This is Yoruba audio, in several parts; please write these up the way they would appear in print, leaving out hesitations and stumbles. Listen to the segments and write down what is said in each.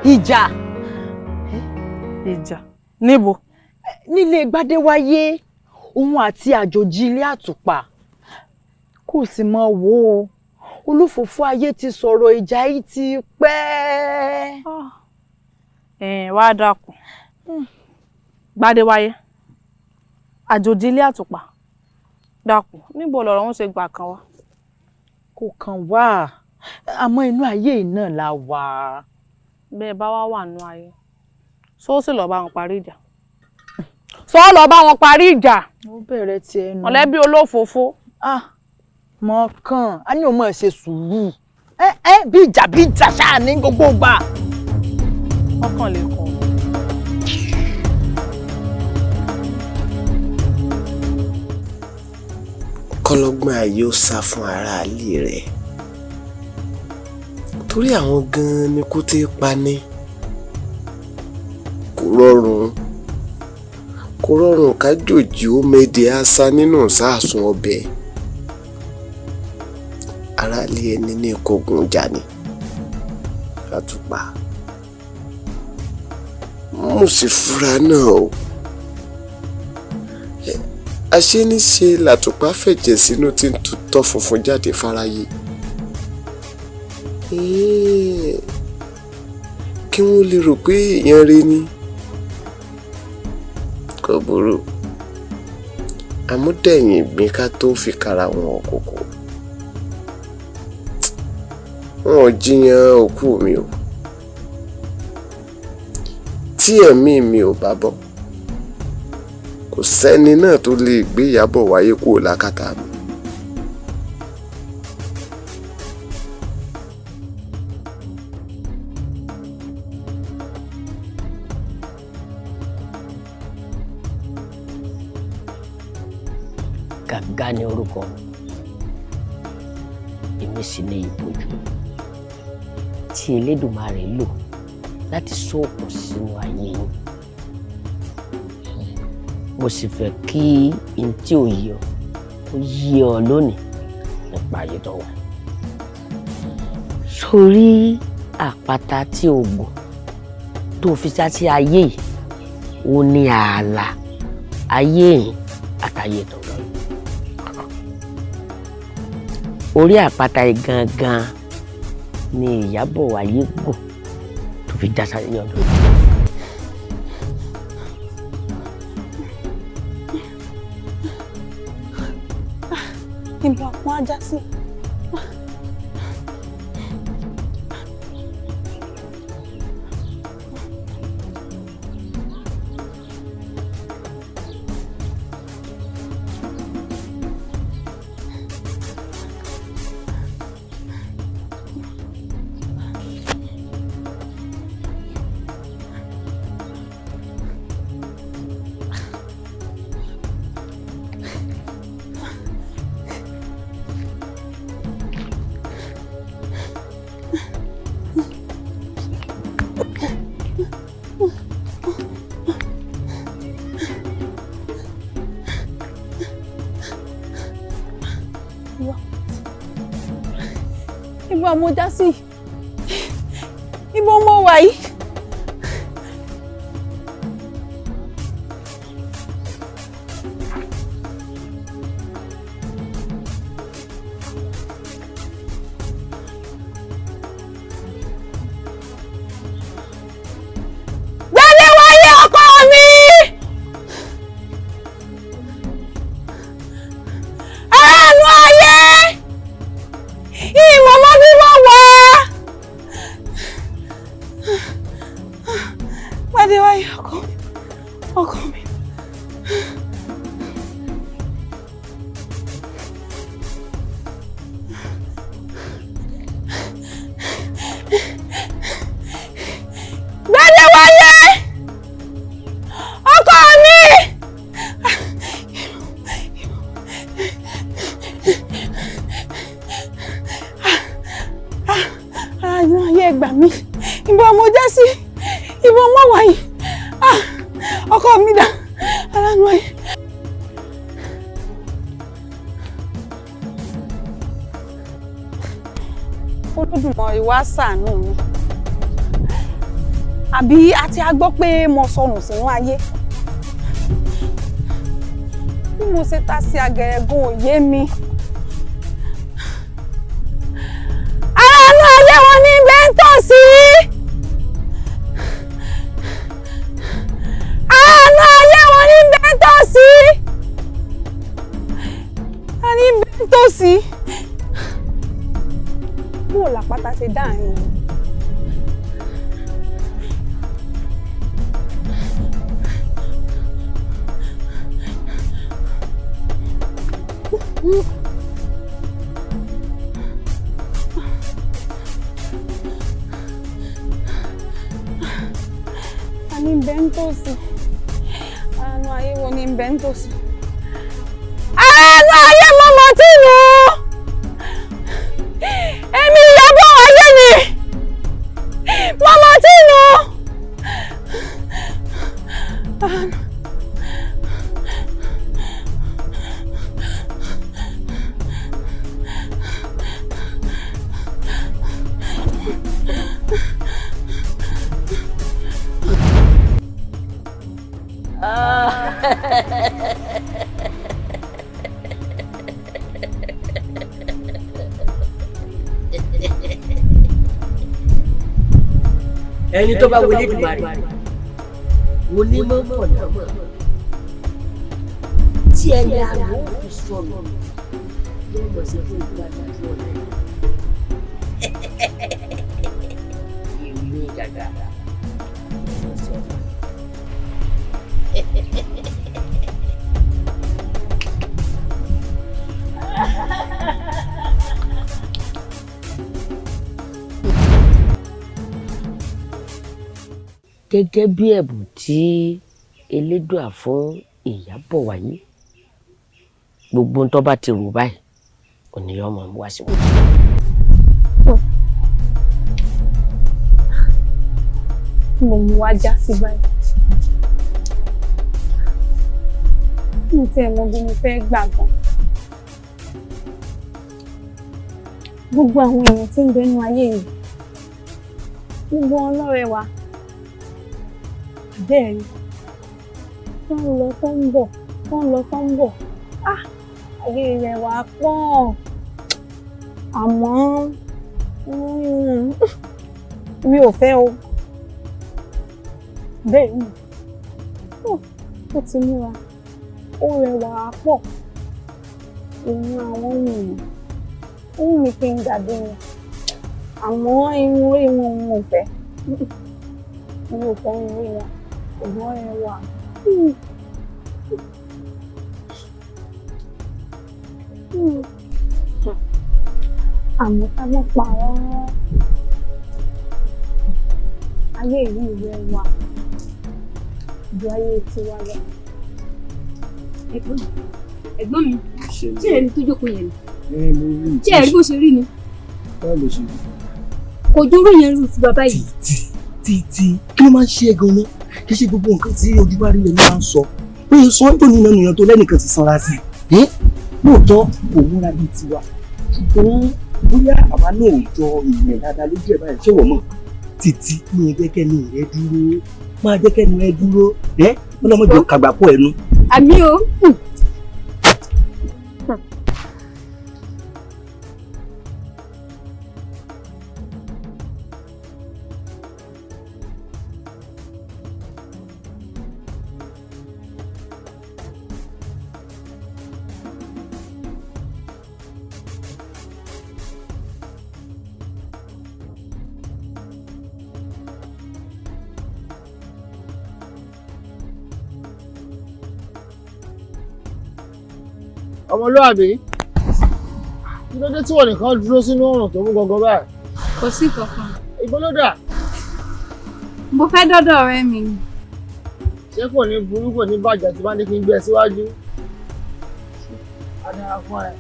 Ìjà. Ìjà níbo? Nílé Gbadéwáyé, òun àti àjòjì ilé àtùpà. Kò sì mọ wo o, olúfòfó ayé ti sọ̀rọ̀ ìjà yìí ti pẹ́. Wá dákun. Gbadéwáyé, àjòjì ilé àtùpà, dákun, níbo lọ̀rọ̀ wọn ṣe gbà kan wá? Kò kàn wá, àmọ́ inú ayé yìí náà la wà. Bẹ́ẹ̀ bá wá wà nú ayé, ṣó sì lọ́ọ́ bá wọn parí ìjà? Sọ lọ́ọ́ bá wọn parí ìjà? Ó bẹ̀rẹ̀ tiẹ̀ nù. Mọ̀lẹ́bí olófòófó. Ah, mọ̀ kàn, á ní òun mọ̀ ṣe sùúrù. Ẹ ẹ bí ìjà bí ìjà ṣáà ní gbogbo ìgbà. Ọkàn lè kọ̀. Kọ́lọ́gbọ́n ayé ó sá fún aráalé rẹ̀, torí àwọn gan-an ni kú tí í pa ní. Kò rọrùn, kò rọrùn kájòjì ó méde àṣà nínú sáàsùn ọbẹ̀. Aráalé ẹni ní kógun jà ní àtùpà. Mo sì fura náà o. Àṣé níṣe làtùpà fẹ̀jẹ̀ sínú tí ń tutọ́ funfun jáde fáráyé. Kí wọ́n lè rò pé èèyàn rẹ ni. Kò burú. Àmúdẹ̀yìn ìgbín ká tó fi kara wọn òkòkò. Wọn ò jiyàn òkú mi o. Tí ẹ̀mí mi ò bá bọ́, kò sẹ́ni náà tó lè gbé Ìyábọ̀ wáyé kúrò lákàtà mi. Gàgá ni orúkọ mi, èmi sì ní ìbòjú tí Elédùmarè lò láti sóòkùn sínú ayé yín. Mo sì fẹ́ kí n tí ò yé ọ kó yé ọ lónìí nípa ayé tó wà. Sórí àpáta tí o gùn tó fi sá sí ayé yìí, ó ní ààlà ayé yìí àtàyè tó lọ. Orí àpáta yìí gangan ni Ìyábọ̀ wáyé gùn tó fi já sáyé ọdún. Ibo àpọ́n ajá sí. Ibo mo já sí? Ibo mo wà yìí? Gbadéwáyé ọkọ mi! Aráàlú ayé! Ìmọ̀mọ́ bí wọ́n wà! Gbadéwáyé ọkọ mi, ọkọ mi. Gbadéwáyé! Ọkọ mi! Aráàlú ayé ẹ gbà mí. Ibo mo já sí? Ibo mo wà yìí? Ọkọ mi dà. Aráàlú ayé. Olódùmarè wá ṣàánú mi. Àbí a ti á gbọ́ pé mo sọnù sínú ayé? Bí mo ṣe ta sí agẹrẹ gan ò yé mi. Ará inú ayé wọn ní bẹ́ńtòsí. Ará inú ayé wọn ní bẹ́ńtòsí. A ní bẹ́ńtòsí. Bó o làpáta ṣe dá àárín yìí? A ní bẹ́ńtòsí. Ará inú ayé wo ní bẹ́ńtòsí? Ará inú ayé mọ̀mọ́ tí nù. Èmi Ìyábọ̀ ayé ni. Mọ̀mọ́ tí nù. Ẹni tó bá wọlé Èdùmàrè onímọ̀ mọ̀nà tí ẹni àná ó fi sọnù yóò mọ̀ sí fún ìgbà lójú ọ̀nà èmi gàgà mo sọnù. Gẹ́gẹ́ bí ẹ̀bùn tí Elédùà fún Ìyábọ̀ wáyé, gbogbo ohun tó bá ti rò báyìí òní yóò máa wá sí wọn. Mo mú wá já sí báyìí. Mo tiẹ̀ mọ bí mo fẹ́ gbà gan. Gbogbo àwọn èèyàn tí ń bẹnu ayé yìí, gbogbo wọn ló rẹwà. Bẹ́ẹ̀ ni, tó ń lọ tó ń bọ̀, tó ń lọ tó ń bọ̀. Ah! Ayé rẹwà pọ̀. Àmọ́ mi ò fẹ́ o. Bẹ́ẹ̀ ni, ó ti múra, ó rẹwà pọ̀. Ìrun àwọn ohun mi, ó wù mí kí n dàbí wọn. Àmọ́ irun orí wọn n ò fẹ́. Mi ò fẹ́ irun orí wọn, ṣùgbọ́n rẹwà. Àmọ́ ká má parọ́. Ayé yìí rẹwà ju ayé tiwa lọ. Ẹ̀gbọ́n mi, ṣé ẹni tó jókòó yẹn ni? Ṣé ẹ rí bó ṣe rí ni? Báwo ló ṣe rí? Kò dúró yẹn rú ti bàbá yìí. Títí kí ló máa ń ṣe é gan-an? Kì í ṣe gbogbo nǹkan tí ojú bá rí lẹ́nu máa ń sọ. Bí o sọ ń tò nínú ènìyàn tó lẹ́nìkan ti sanra sí i. Lóòótọ́ kò múra bíi tiwa. Ṣùgbọ́n bóyá àwa náà ò jọ ìyẹn dáadáa lójú ẹ̀ báyìí ṣé wọ̀ mọ̀? Títí ní jẹ́ kẹ́nu rẹ dúró. Máa jẹ́ kẹ́nu rẹ dúró. Ẹ́ ọlọ́mọdé kàgbákò ẹnu. Àmì o. Ọmọlúàbí, kí ló dé tí wọ́n nìkan dúró sínú oòrùn tó mú gangan báyìí? Kò sí kankan. Ibo ló dà? Mo fẹ́ dọ́dọ̀ ọ̀rẹ́ mi ni. Ṣé kò ní burú kò ní bàjẹ́ tí bá ní kí n gbé ẹ síwájú? A dára fún ẹ.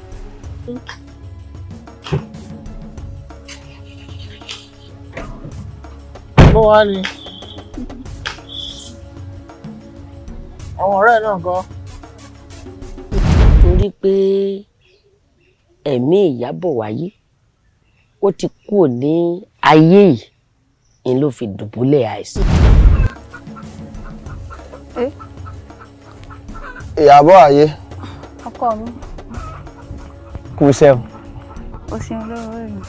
Bó wá ni? Àwọn ọ̀rẹ́ náà ńkọ́? Torí pé ẹ̀mí Ìyábọ̀ wáyé ó ti kúrò ní ayé yìí, Ń ló fi dùbúlẹ̀ àìsàn. Ìyàbọ̀ ayé. Ọkọ mi. Kú iṣẹ́ o. O ṣeun lọ́wọ́ mi.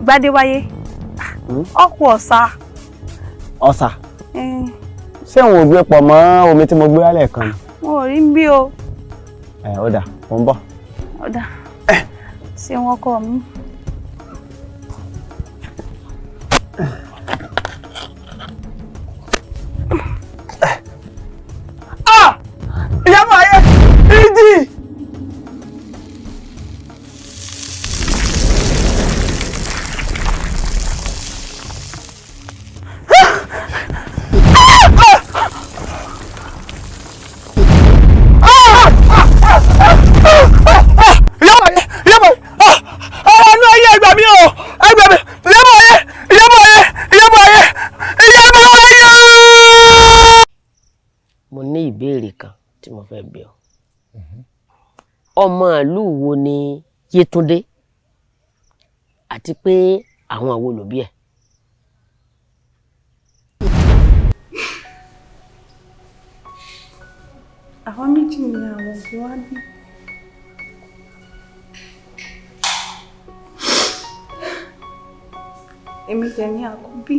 Gbadéwáyé, ọkọ̀ ọ̀sà. Ọ̀sà? Ṣé òun ò gbé pọ̀ mọ́ omi tí mo gbé wálẹ̀ kan ni? Mo ò rí ń bí o. Ẹ ó dà, mo ń bọ̀. Ó dà. Ṣé wọn kọ mi? Ìyàbọ̀ ayé, ìjì! Mo ní ìbéèrè kan tí mo fẹ́ bi ọ́. Ọmọ ìlú wo ni Yétúndé àti pé àwọn wo lòbí ẹ̀? Àwọn méjì ni àwọn òbí wa bí. Èmi dẹ̀ ni àkọ́bí.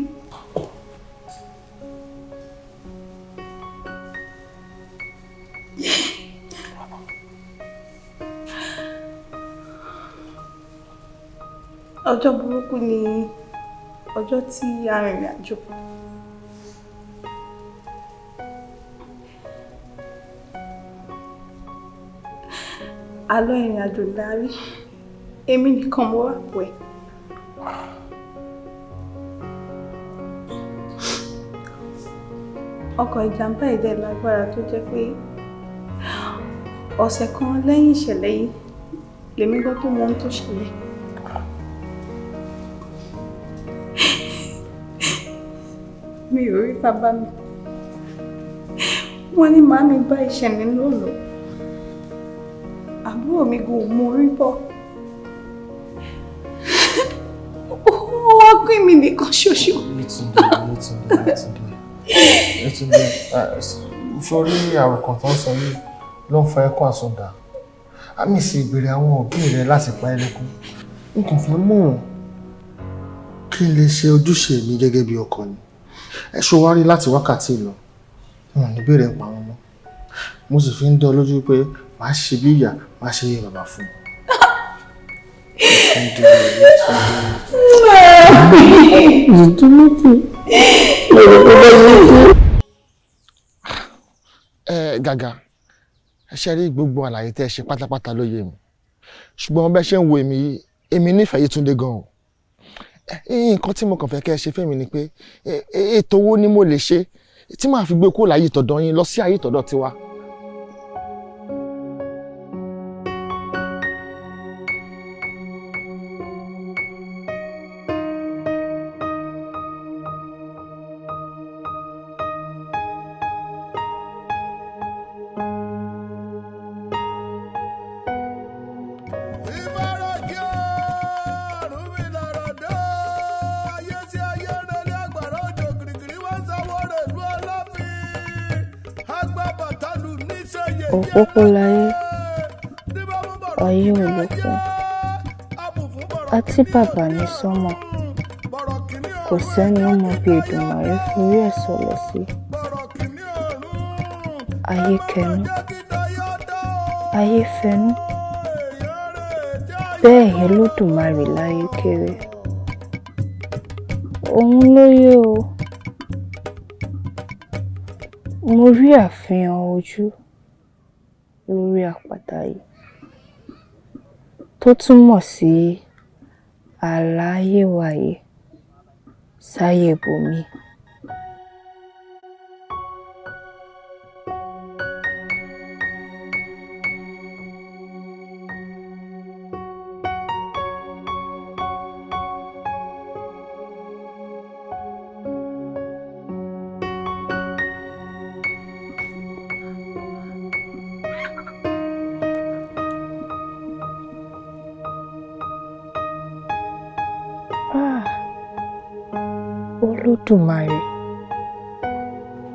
Ọjọ́ burúkú ni ọjọ́ tí a rìnrìn àjò. A lọ ìrìn àjò láàrí, èmi nìkan mo wà pẹ̀. Ọkọ̀ ìjàmbá yìí dẹ̀ lágbára tó jẹ́ pé ọ̀sẹ̀ kan lẹ́yìn ìṣẹ̀lẹ̀ yìí lèmi gbọ́ tó mọ ohun tó ṣẹlẹ̀. Mi ò rí bàbá mi. Wọ́n ní màámi bá ìṣẹ̀lẹ̀ náà lọ. Àbúrò mi kò mọ orí bọ̀. Ó wá pín mi nìkan ṣoṣo. Yétúndé, sórí àròkàn tó ń sọ yìí ló ń fa ẹkún àsundà. Àmì sì ìbéèrè àwọn òbí rẹ láti pa ẹ́ lẹ́kún. N kò fẹ́ mọ̀ wọ́n kí n lè ṣe ojúṣe mi gẹ́gẹ́ bí ọkọ ni. Ẹ ṣó wá rí láti wákàtí lọ, wọn ò ní béèrè ń pa wọn mọ́. Mo sì fi ń dán lójú pé màá ṣe bí ìyá, màá ṣe bí bàbá fún un. Ẹ Gàgà, ẹ ṣe rí gbogbo àlàyé tẹ́ ẹ ṣe pátápátá ló yé mi. Ṣùgbọ́n bẹ́ẹ̀ ṣe ń wo èmi yìí, èmi nífẹ̀ẹ́ Yétúndé gan-an. Nǹkan tí mo kàn fẹ́ kẹ́ ẹ ṣe fẹ́mi ni pé ètò owó ni mo lè ṣe tí màá fi gbé kúrò láyé tọ̀dọ̀ yín lọ sí ayé tọ̀dọ̀ tiwa. Òpópó láyé, ayé ò lókun. Àti bàbá ní sánmọ̀, kò sẹ́ni ó mọ bí Èdùmàrè forí ẹ̀ sọlẹ̀ sí. Ayé kẹnu, ayé fẹnu, bẹ́ẹ̀ Olódùmarè láyé kéré. Òun ló yé o. Mo rí àfihàn ojú lórí àpáta yìí tó túmọ̀ sí ààlà ayé wa yìí sáyé ibòmíì. Ah. Olódùmarè,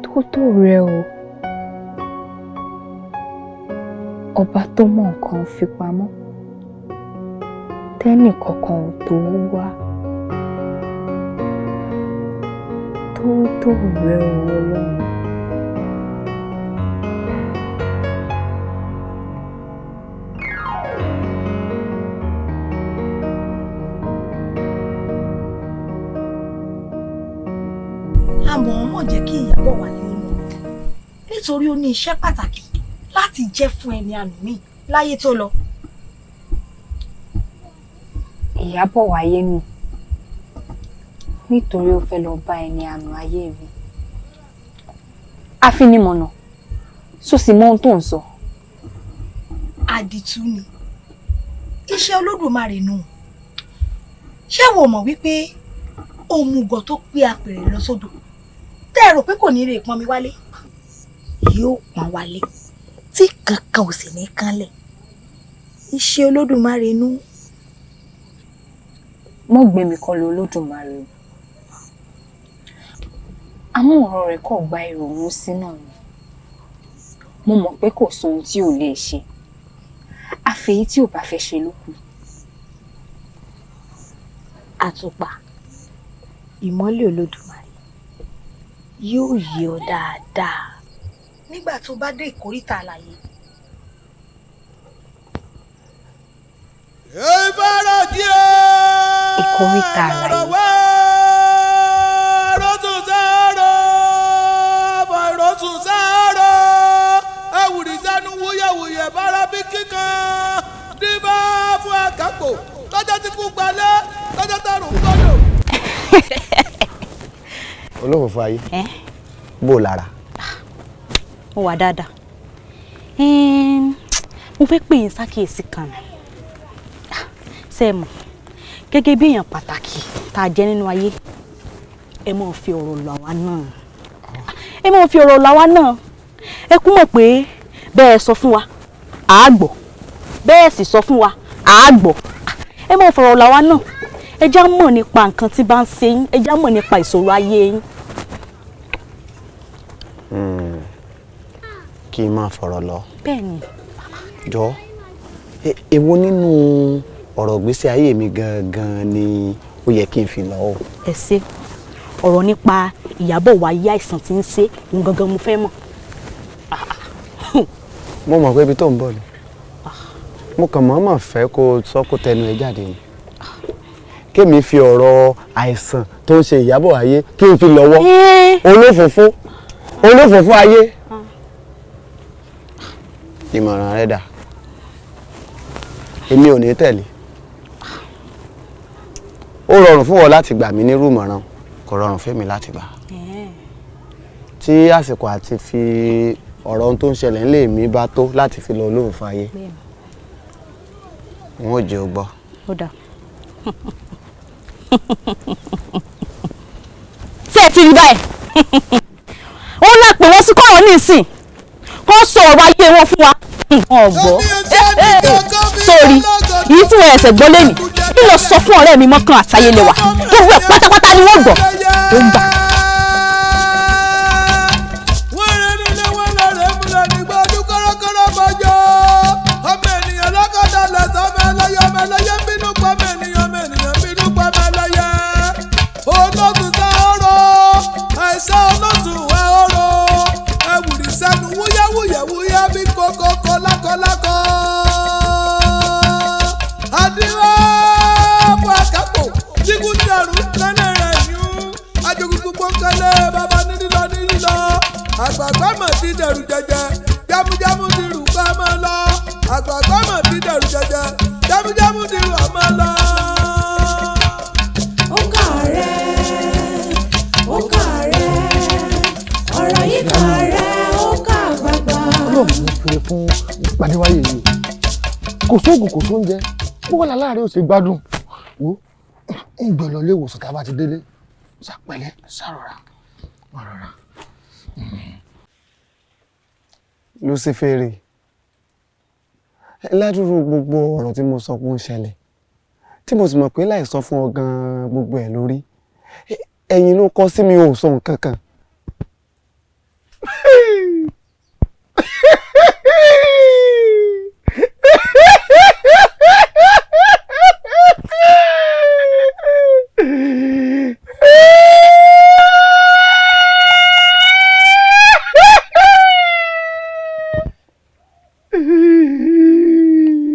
tó tó rẹ o. Ọba tó mọ nǹkan fi pamọ́, tẹ́nì kankan ò tó wá. Tó tó rẹ o, Ọlọ́run. Àmọ́ mọ̀ jẹ́ kí Ìyábọ̀ wáyé ó nù, nítorí ó ní iṣẹ́ pàtàkì láti jẹ́ fún ẹni àná mi láyé tó lọ. Ìyábọ̀ wáyé nù nítorí ó fẹ́ lọ bá ẹni àná ayé mi. Afinimọ̀nà, sọ sì mọ ohun tó ń sọ. Àdìtú ni iṣẹ́ Olódùmarè nù. Ṣé wo mọ̀ wípé òmùgọ̀ tó pé apèrè lọ sódò tẹ́ ẹ rò pé kò ní rè pọnmi wálé, yóò pọn wálé tí kankan ò sì ní kánlẹ̀. Iṣẹ́ Olódùmarè nù. Mọ́ gbé mi kọlu Olódùmarè o. Àmọ́ ọ̀rọ̀ rẹ̀ kò gba ìrònú sí náà ni. Mo mọ̀ pé kò sóhun tí ò lè ṣe. Àfẹ́yí tí ò bá fẹ́ ṣe ló kù. Àtùpà, ìmọ́lẹ̀ Olódùmarè yóò yé ọ dáadáa nígbà tó bá dé ìkóríta àlàyé. Ìkóríta àlàyé. Olófòfò ayé, bó o lára? Mo wà dáadáa. Mo fẹ́ pè yín sákìyèsí kan. Ṣé ẹ mọ̀, gẹ́gẹ́ bí èèyàn pàtàkì tá a jẹ́ nínú ayé, ẹ máa fi ọ̀rọ̀ lọ̀ àwa náà. Ẹ máa fi ọ̀rọ̀ lọ̀ àwa náà. Ẹ kú mọ̀ pé bẹ́ẹ̀ sọ fún wa, àá gbọ́. Bẹ́ẹ̀ sì sọ fún wa, àá gbọ́. Ẹ máa fọ̀rọ̀ lọ̀ àwa náà. Ẹ já mọ̀ nípa nǹkan tí bá ń ṣe yín, ẹ já mọ̀ nípa ìṣòro ayé yín. Kí n máa fọ̀rọ̀ lọ. Bẹ́ẹ̀ni. Jọ, èwo nínú ọ̀rọ̀ ìgbésí ayé mi gangan ni ó yẹ kí n fi lọ o? Ẹ ṣe, ọ̀rọ̀ nípa Ìyábọ̀ wáyé, àìsàn tí ń ṣe òun gangan mo fẹ́ mọ̀. Mo mọ̀ pé ibi tó ń bọ̀ ni. Mo kàn mọ̀ọ́mọ̀ fẹ́ kó sọ kó tẹnu ẹ jáde ni. Kémi fi ọ̀rọ̀ àìsàn tó ń ṣe Ìyábọ̀ ayé kí n fi lọ́wọ́ olófòfó, olófòfó ayé. Ìmọ̀ràn rẹ dà, èmi ò ní tẹ̀lé. Ó rọrùn fún wọn láti gbà mí nírú ìmọ̀ràn, kò rọrùn fún mi láti gbà. Tí àsìkò àti fi ọ̀rọ̀ ohun tó ń ṣẹlẹ̀ ńlé mi bá tó láti fi lọ olófòfó ayé, wọn ò jẹ́ o gbọ́. Ó dáa. Ṣé ẹ ti rí báyìí? Ó là pé wọ́n sí kọ̀rọ̀ nísìn kó sọ ọ̀rọ̀ ayé wọn fún wa. Wọn gbọ́. Sórí èyí tí wọ́n ẹsẹ̀ gbọ́ lẹ́nu kí lọ sọ fún ọ̀rẹ́ mi mọ́kàn àtayéléwà, gbogbo ẹ̀ pátápátá ni wọ́n gbọ́. Ó ń bà. Àgbààgbà mọ̀ ti dẹ̀rù jẹjẹ, jámújámú ti rù ká máa lọ. Àgbààgbà mọ̀ ti dẹ̀rù jẹjẹ, jámújámú ti rù àmọ́ lọ. Ó kà rẹ̀, ó kà rẹ̀, ọ̀rọ̀ yìí kà rẹ̀, ó kà gbàgbà. Ọlọ́run ló fèrè fún Gbadéwáyé yìí. Kò sóògùn, kò sóúnjẹ, bó wà láàárẹ̀ ò ṣe gbádùn. Wo, ń gbọ́ lọ ilé ìwòsàn tá a bá ti délé. Ṣàpẹ̀lẹ́, ṣàrọ̀ra, rọra. Lucifere, ládùúrú gbogbo ọ̀rọ̀ tí mo sọ pé ó ń ṣẹlẹ̀, tí mo sì mọ̀ pé láì sọ fún ọ gan-an gbogbo ẹ̀ lórí, Ẹ̀yin ló kọ sí mi, ò sọ nǹkan kan.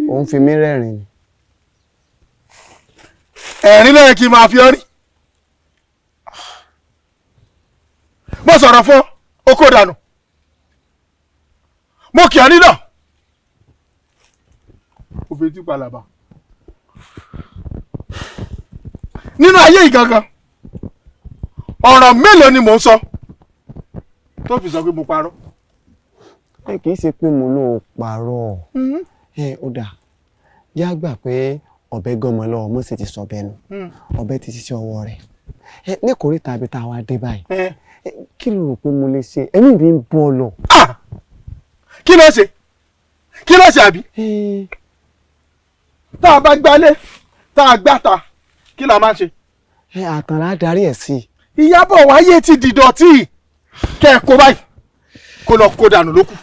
Ó ń fi mí rẹ́rìn ni. Ẹ̀rín lẹ́yìn kí n máa fi ọ́ rí. Mo sọ̀rọ̀ fún okó dànù, mo kì ọ́ nílọ̀, ó fi etí palàbà. Nínú ayé yìí gangan, ọ̀rọ̀ mélòó ni mò ń sọ tó fi sọ pé mo parọ́? Ẹ kì í ṣe pé mo ló parọ́. Ẹ ó dà, yá gbà pé ọ̀bẹ gọmọ lọ́wọ́, mo sì ti sọ bẹ́ẹ̀ nù, ọ̀bẹ ti ṣiṣẹ́ ọwọ́ rẹ̀. Ẹ ní kòríta ibi tá a wá dé báyìí, kí ló rò pé mo lè ṣe? Ẹ̀mí mi ń bọ́ lọ. Kí ló ṣe? Kí ló ṣe àbí? Tá a bá gbálé, tá a gbáta, kí la máa ṣe? Ẹ àtànlá darí ẹ̀ sí. Ìyábọ̀ wáyé ti dìdọ̀tí, kẹ́ ẹ kó báyìí kó lọ kó dànù lókù.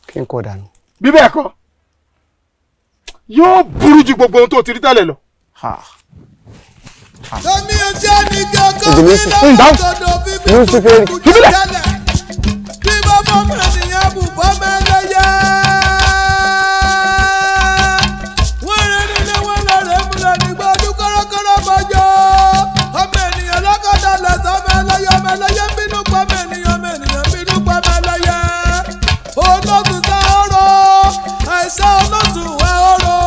Kí n kó dànù? Bí bẹ́ẹ̀ kọ́, yóò burú ju gbogbo ohun tó ti rí tẹ́lẹ̀ lọ. Tẹ́mi ẹ̀jẹ̀ ní kankan bí lọ́gọ́dọ̀ fífi kùtùkùtù jẹ́lẹ̀. Bí bọ́bọ́ mẹ́niyàn bù bọ́ mẹ́lẹ́yẹ. Wọ́n rẹ̀ nílé wọn lọ́rẹ̀ múlẹ̀ nígbà ọdún kọ́rọ́kọ́rọ́ bọ́jọ́. Ọmọ ènìyàn lọ́kọ̀dọ̀ lẹ̀sọ́ mẹ́lẹ́yẹ, ọmọ ẹlẹ́yẹ ń bínú pa mẹ́niyàn, mẹ́niyàn bínú pa mẹ́lẹ́yẹ. Olóòtú sá ọ̀rọ̀, àìsàn olóòtú ẹ̀ ọ̀rọ̀.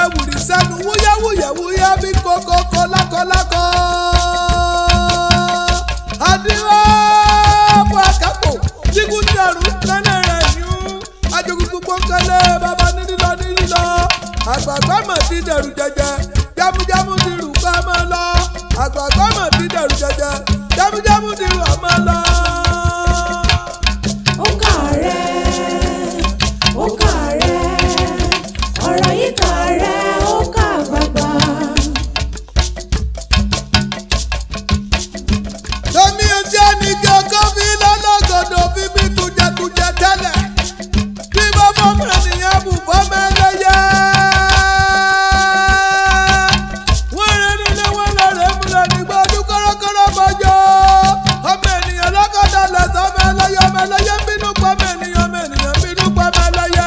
Ẹ̀wùrì sẹ́nu wúyẹ́wúyẹ́wúyẹ́ bí kókókó lákọlákọ. Àdìrà fún àkápò jígún dàrú lẹ́nà rẹ̀ yún. Ajogun gbogbo kẹlẹ́ bàbá ní lílọ ní lílọ. Àgbààgbà mọ̀ ti dẹ̀rù jẹjẹ, jámújámú ti rù ká máa lọ. Àgbààgbà mọ̀ ti dẹ̀rù jẹjẹ, jámújámú ti rù àmọ́ lọ. Ó kà rẹ̀, ó kà rẹ̀, ọ̀rọ̀ yìí kà rẹ̀, ó kà gbàgbà. Tẹ́mi ẹ̀jẹ̀ ní kankan fi lọ́lọ́gọ̀dọ̀ fi bí tujẹtujẹ tẹ́lẹ̀. Bí bọ́bọ́ mẹ́niyàn bù bọ́ mẹ́lẹ́yẹ. Wọ́n rẹ̀ nílé wọn lọ́rẹ̀ múlẹ̀ nígbà ọdún kọ́rọ́kọ́rọ́ bọ́jọ́. Ọmọ ènìyàn lọ́kọ̀dọ̀ lẹ̀sọ́ mẹ́lẹ́yẹ, ọmọ ẹlẹ́yẹ ń bínú pa mẹ́niyàn, mẹ́niyàn bínú pa mẹ́lẹ́yẹ.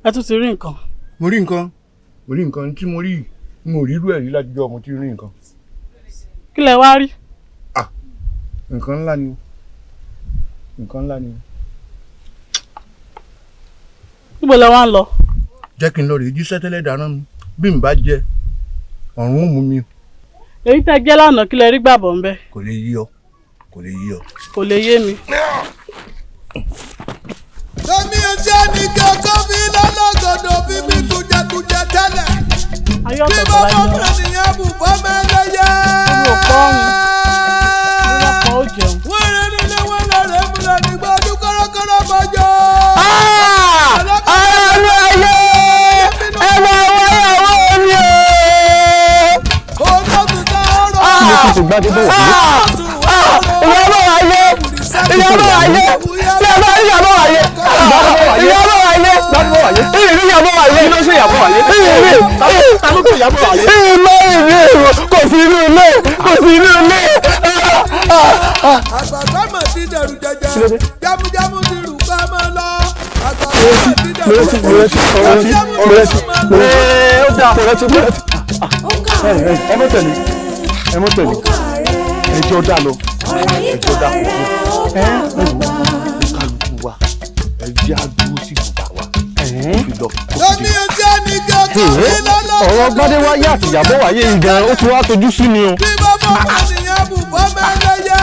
Ẹ tún ti rí nǹkan. Mo rí nǹkan, mo rí nǹkan tí mo rí, n ò rírú ẹ̀ rí látijọ́ mo ti rí nǹkan. Kí lẹ wá rí? Nǹkan ńlá ni o, nǹkan ńlá ni o. Níbo lẹ wá ń lọ? Jẹ́ kí n lọ rèé jíṣẹ́ tẹ́lẹ̀ dáná mi, bí n bá jẹ ọ̀run ó mú mi. Èyí tẹ́ jẹ́ lánàá, kí lẹ rí gbàbọ̀ ń bẹ̀? Kò lè yí ọ, kò lè yí ọ. Kò lè yé mi. Tẹ́mi ẹ̀jẹ̀ ní kankan fi lọ́lọ́gọ̀dọ̀ fi bí tujẹtujẹ tẹ́lẹ̀. Bí bọ́bọ́ mẹ́niyàn bù bọ́ mẹ́lẹ́yẹ. Wọ́n rẹ̀ nílé wọn lọ́rẹ̀ múlẹ̀ nígbà ọdún kọ́rọ́kọ́rọ́ bọ́jọ́. Ọ̀rọ̀ ayé, ẹ máa wáyàwó mi o. Olóòtú sá ọ̀rọ̀. Ìyábọ̀ wáyé, Ìyábọ̀ wáyé, tí a bá rí Ìyábọ̀ wáyé, Ìyábọ̀ wáyé, ìrírí Ìyábọ̀ wáyé, kí ló ṣe Ìyábọ̀ wáyé? Ìrírí, ìmọ̀ ìrírí, kò sí inú ilé, kò sí inú ilé. Àgbààgbà mọ̀ ti dẹ̀rù jẹjẹ, jámújámú ti rù ká máa lọ. Àgbààgbà mọ̀ ti dẹ̀rù jẹjẹ, jámújámú ti rù máa lọ. Ẹ mọ̀ tẹ̀lé, ẹ mọ̀ tẹ̀lé, ẹjọ́ dà lọ, ẹjọ́ dà ẹ kálukú wa, ẹ jẹ́ àdúró sí ibùba wa fi lọ. Tẹ́mi ẹ̀jẹ̀ ní kankan fi lọ́lọ́gọ̀dọ̀. Ọ̀rọ̀ Gbádéwáyé àti Ìyábọ̀ wáyé yìí gan, ó ti wá tojú sú mi o. Bí bọ́bọ́ mẹ́niyàn bù bọ́ mẹ́lẹ́yẹ.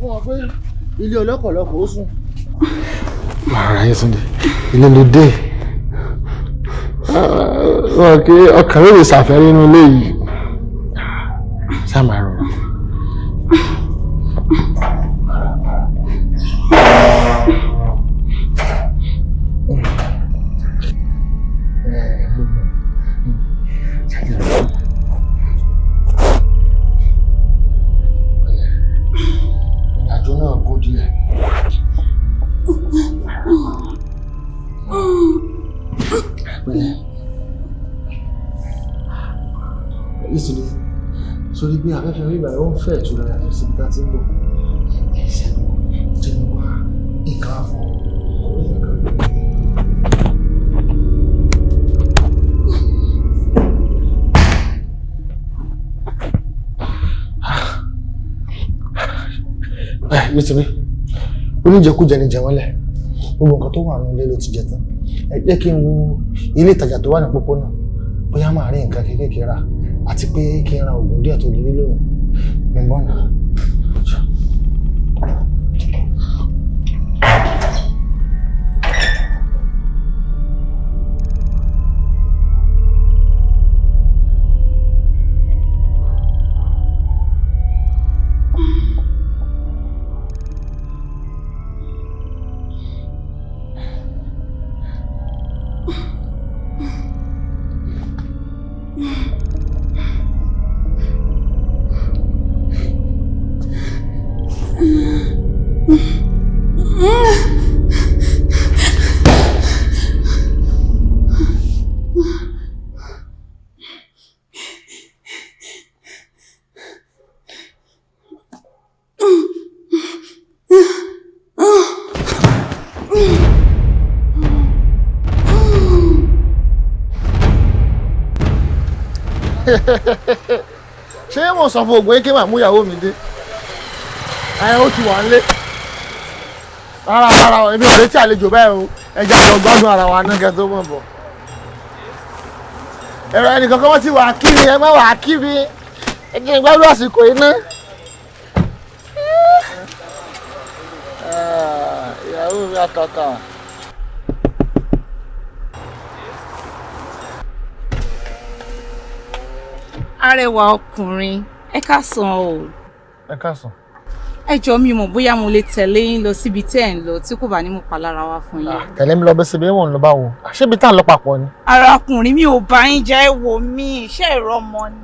fún ọ pé ilé ọlọ́kọ̀ọ́lọ́kọ̀ ó sùn. Màrà Yétúndé, ilé ló dé. Wọ́n kí ọkàn lè ṣàfẹ́ nínú ilé yìí. Ṣá máa rọrùn. Ìrìnàjò náà gùn díẹ̀. Pẹ̀lẹ́. Yétúndé, sórí bí afẹ́fẹ́ orí ìbàdàn ó ń fẹ́ ìtura yàtọ̀ síbi tá a ti ń bọ̀. Ẹ̀ṣẹ̀ jẹ́ wá nǹkan àfọ̀ orí nǹkan. Yétúndé, oníjẹkújẹ ni jẹ wọ́n lẹ̀. Gbogbo nǹkan tó wà nínú ilé ló ti jẹ tán. Ẹ jẹ́ kí n wo ilé ìtajà tó wà ní pópónà, bóyá màá rí nǹkan kéékèèké rà àti pé kí n ra oògùn díẹ̀ tó lè lónìí. Mi ń bọ̀ náà. Ṣé mo sọ fún ògùn eke máa mú ìyàwó mi dé? Ẹ ó ti wà nílé. Rárá rárá, èmi ò retí àlejò bẹ́ẹ̀ o. Ẹ jẹ́ àjọ gbádùn ara wa náà kẹ́ tó mọ̀ bọ̀. Ẹ̀rọ ẹnìkan kan wọ́n ti wà á kí mi, ẹ má wà á kí mi. Ẹ jẹ́ n gbádùn àsìkò yìí ná. Ìyàwó mi àtàtà. Arẹwà ọkùnrin, ẹ káàsán o. Ẹ káàsán. Ẹ jọ̀ọ́, mi mọ̀ bóyá mo lè tẹ̀lé yín lọ síbi tẹ́ ẹ̀ ń lọ tí kò bá ní mú palára wá fún yín. Tẹ̀lé mi lọ bẹ́ síbi ẹ̀wọ̀n ló bá wò. Ṣébi tá à ń lọ papọ̀ ni? Arákùnrin, mi ò bá yín jà, ẹ wò mí, iṣẹ́ ìrọmọ ni.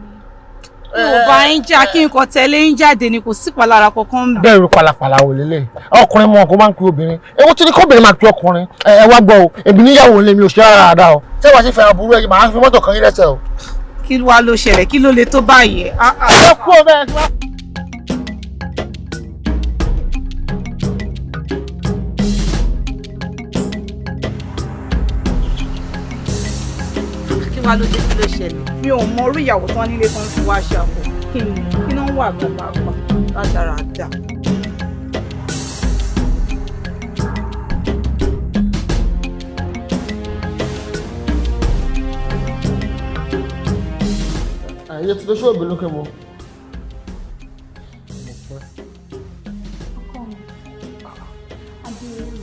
Mi ò bá yín jà, kí n kàn tẹ̀lé yín jáde ni, kò sí palára kankan ń bẹ̀. Bẹ́ẹ̀ rí palapàla wò lélẹ̀. Ọkùnrin mọ ọkọ máa ń pe obìnrin. Ewu tí ní kóbìnrin máa pe ọkùnrin. Ẹ wá gbọ́ o, èmi níyàwó lé mi ò ṣe rárá dáa o. Ṣé wàá ṣe fẹ́ràn burú ẹ̀yìn màá fi mọ́tò kan yín lẹ́sẹ̀ o? Kí wàá ló ṣẹlẹ̀? Kí ló le tó báyìí? Ẹ kú ọ bẹ́ẹ̀ kí wá. Kí wàá ló dé? Kí ló ṣẹlẹ̀? Mi ò mọ orí ìyàwó tán nílé tán fi wá ṣàkó. Kí ni kí ló ń wà gan pàápàá rádaràda. Ayé ti tó ṣó òbí lókè mọ́. Ọkọ mi, adé orí mi,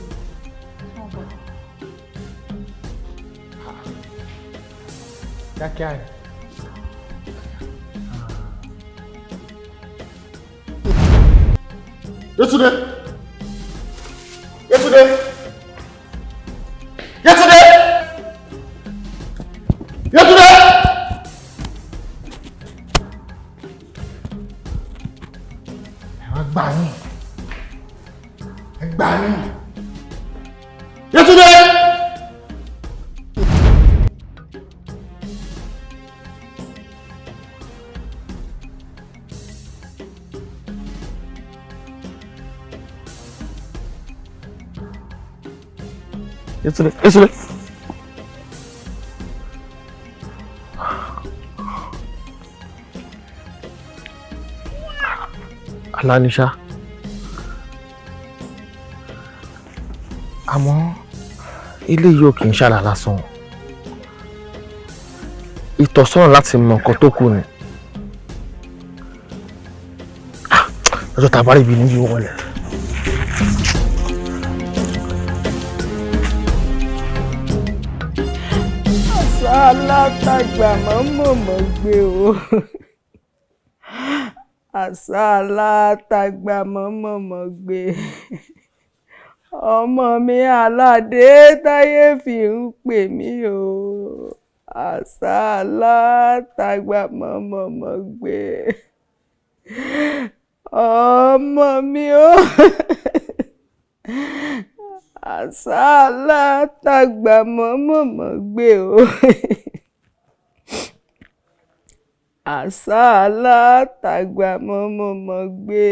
ọbọ. Kíákíá ẹ̀. Yétúndé! Yétúndé! Yétúndé! Yétúndé! Ẹ wá gbà yín. Ẹ gbà yín. Yétúndé! Yétúndé! Yétúndé! Aláníṣá. Àmọ́ ilé yìí ò kì í ṣàlà lásán. Ìtọ́sọ́nà láti mọ nǹkan tó kù ni. Ọjọ́ tá a bá rí ibi níbi wọlé. Àṣà alátagbà mọ́mọ́mọ́ gbé o. Àṣà alátagbà mọ́mọ́mọ́ gbé. Ọmọ mi Aládé táyé fi ń pè mí o. Àṣà alátagbà mọ́mọ́mọ́ gbé. Ọmọ mi o. Àṣà alátagbà mọ́mọ́mọ́ gbé o. Àṣà alátagbà mọ́mọ́mọ́ gbé.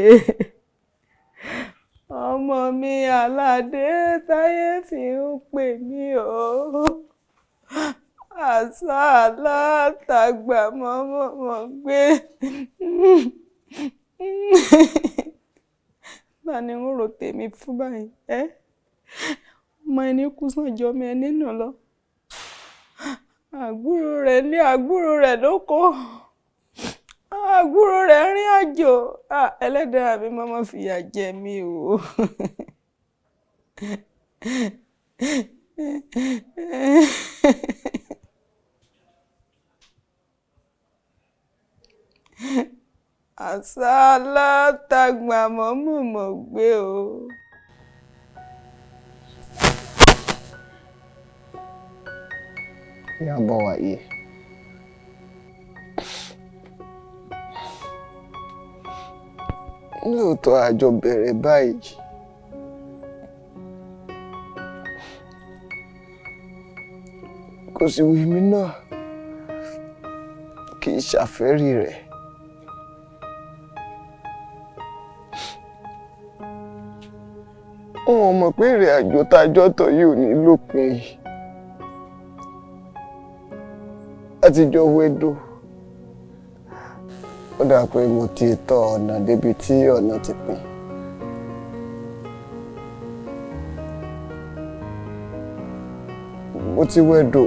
Ọmọ mi Aládé táyé fi ń pè mí o. Àṣà alátagbà mọ́mọ́mọ́ gbé. Ta ni ń rò tèmi fún báyìí ẹ́? Ọmọ ẹni kú sàn jọ ọmọ ẹni nù lọ. Àgbúrò rẹ̀ ní àgbúrò rẹ̀ lóko. Àgbúrò rẹ̀ rìn àjò. Ẹlẹ́dàá mi máa fìyà jẹ mí o. Àṣà alátagbà mọ́mọ́mọ́ gbé o. Ìyábọ̀ wáyé. Lóòótọ́ àjọ bẹ̀rẹ̀ báyìí. Kò sì wù mí náà kì í ṣàfẹ́rí rẹ̀. N ò mọ̀ pé ìrìn àjò tájọ́ tọ̀ yìí ò ní lópin. Àtijọ́ wédò. Ó dà pé mo ti tọ ọ̀nà débi tí ọ̀nà ti pín. Mo ti wẹ̀dò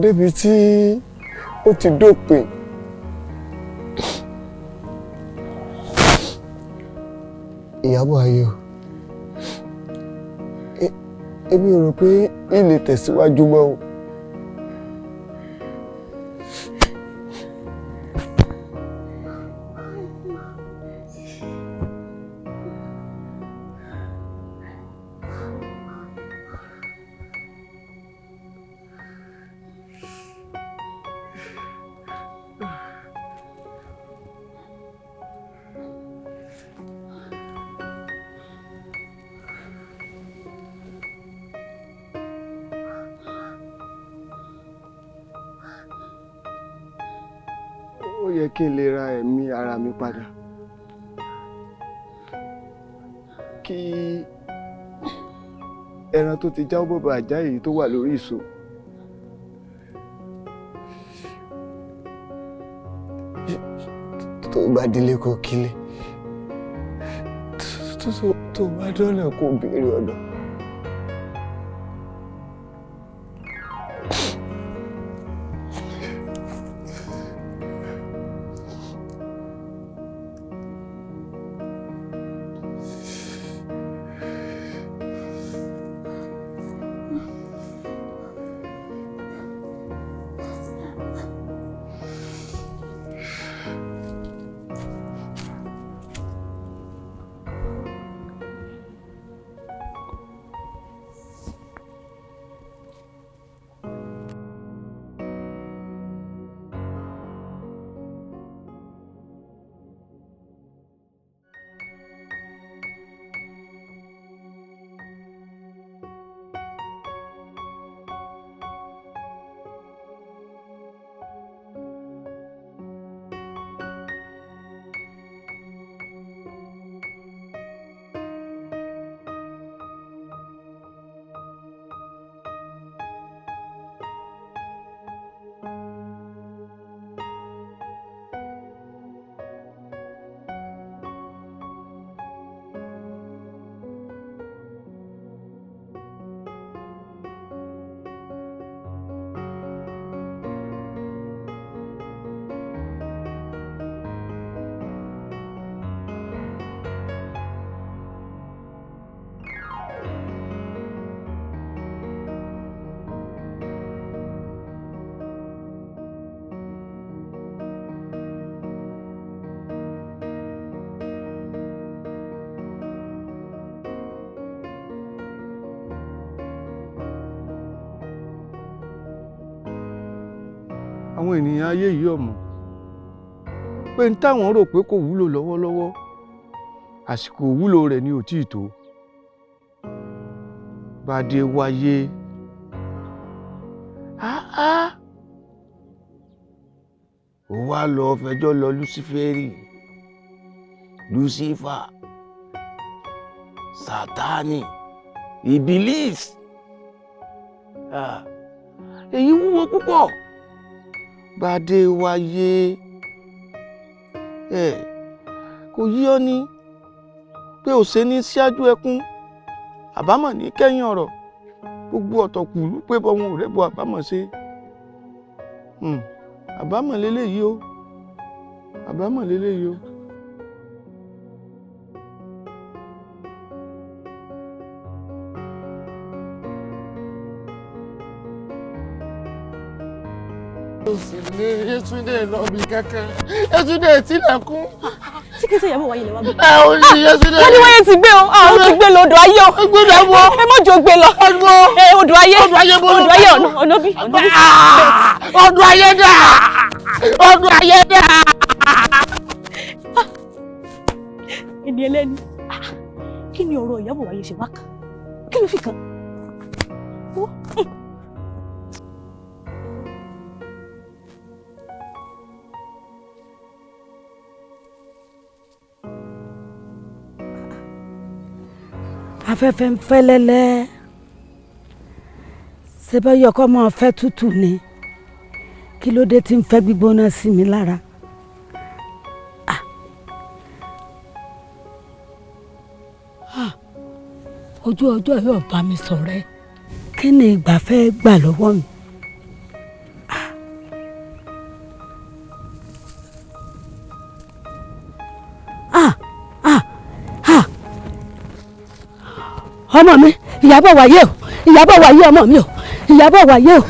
débi tí ó ti dópin. Ìyábọ̀ ayé o, èmi ò rò pé ilé tẹ̀síwájú mọ́ o. Ó yẹ kí n lè ra ẹ̀mí ara mi padà, kí ẹran tó ti já bọ̀bọ̀ àjá èyí tó wà lórí ìṣó. Tó bá délé kó kílé, tó bá dọ́nà kó béèrè ọ̀nà. Àwọn ènìyàn ayé yìí ọ̀mọ̀ pé n táwọn rò pé kò wúlò lọ́wọ́lọ́wọ́, àsìkò wúlò rẹ̀ ni ò tíì tó. Gbadé wáyé, ó wá lọ fẹjọ́ lọ Lúsífẹ́rì, Lúsífà, Sátánì, Ìbílísì. Èyí wúwo púpọ̀. Gbadé wáyé, kò yí ọ ní pé ò ṣe ní síájú ẹkún, àbámọ̀ ní kẹ́yìn ọ̀rọ̀. Gbogbo ọ̀tọ̀kùlú pé bọ́ wọn ò rẹ́bọ àbámọ̀ ṣe. Àbámọ̀ leléyìí o, àbámọ̀ leléyìí o. Yétúndé lọ bí kankan, Yétúndé tilẹ̀kùn. Tí kìí ṣe Ìyábọ̀ wáyé lè wá gbé. Ẹ ò ní Yétúndé. Wọ́n ní wáyé ti gbé o, ó ti gbé lọ odò ayé o. Gbé lọ wọ. Ẹ mọ̀ jò gbé lọ. Odò ayé. Odò ayé bó lọ. Odò ayé ọ̀nà bí. Odò ayé dà. Odò ayé dà. Ẹni ẹlẹ́ni, kí ni ọ̀rọ̀ Ìyábọ̀ wáyé ṣe wá kàn? Kí ló fi kàn? Afẹ́fẹ́ ń fẹ́ lẹ́lẹ́, ṣe bá yọkọ́ máa fẹ́ tútù ni, kí ló dé tí ń fẹ́ gbígbóná sí mi lára? Ojú ọjọ́ yóò bá mi sọ̀rẹ́, kí ni ìgbà fẹ́ gbà lọ́wọ́ mi? Ọmọ mi, Ìyábọ̀ wáyé o, Ìyábọ̀ wáyé ọmọ mi o, Ìyábọ̀ wáyé o.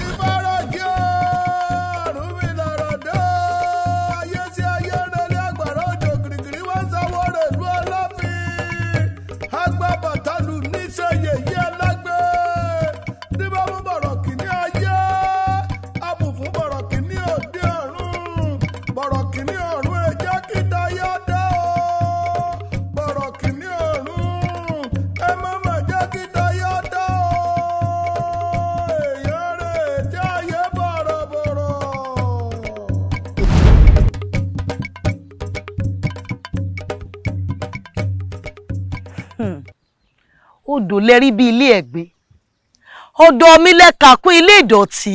Odò lẹ́rí bí ilé ẹ̀gbin, ọ̀dọ̀ mi lẹ́ka kún ilé ìdọ̀tí.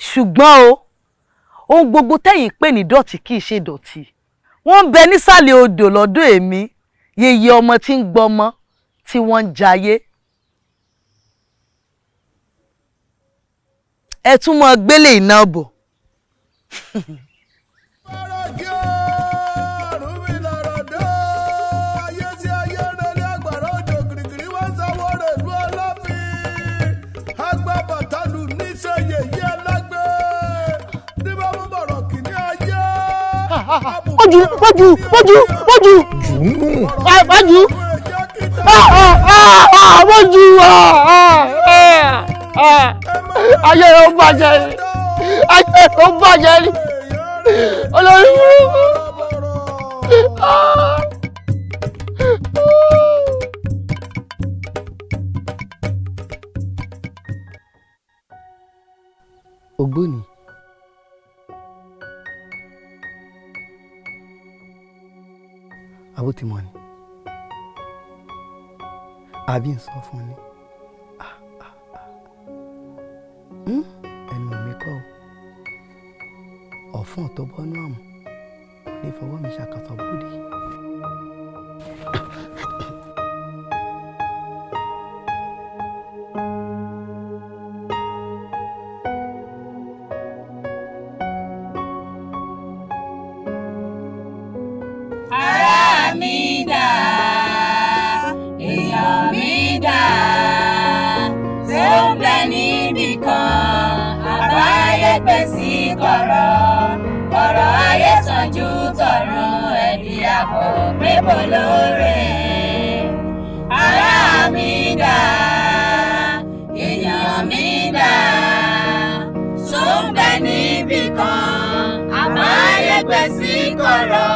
Ṣùgbọ́n o, ohun gbogbo tẹ́yìn pè ní dọ̀tí kì í ṣe dọ̀tí. Wọ́n ń bẹ nísàlẹ̀ odò lọ́dọ̀ èmi, yeye ọmọ tí ń gbọmọ tí wọ́n ń jayé. Ẹ tún mọ gbélé iná bọ̀. Ojú ojú ojú ojú ojú ojú ayé rẹ̀ ó bàjẹ́ ni, ayé rẹ̀ ó bàjẹ́ ni, olórí burúkú. Ògbóni. Àbó ti mọ̀ ni, àbí ń sọ fún ni? Ẹnu mi kọ́ o, ọ̀fọ́n tó bọ́nú àmọ́ lè fọwọ́ mi ṣàkàtọ̀ bóde. Ará mi dà, èèyàn mi dà, tó ń bẹ níbì kan, àbáyé pè sí kọ̀rọ̀, kọ̀rọ̀ ayé sàn ju tọ̀run, ẹ̀dí àbọ̀ pé bò lóore. Ará mi dà, èèyàn mi dà, gbé sí kọ̀rọ̀,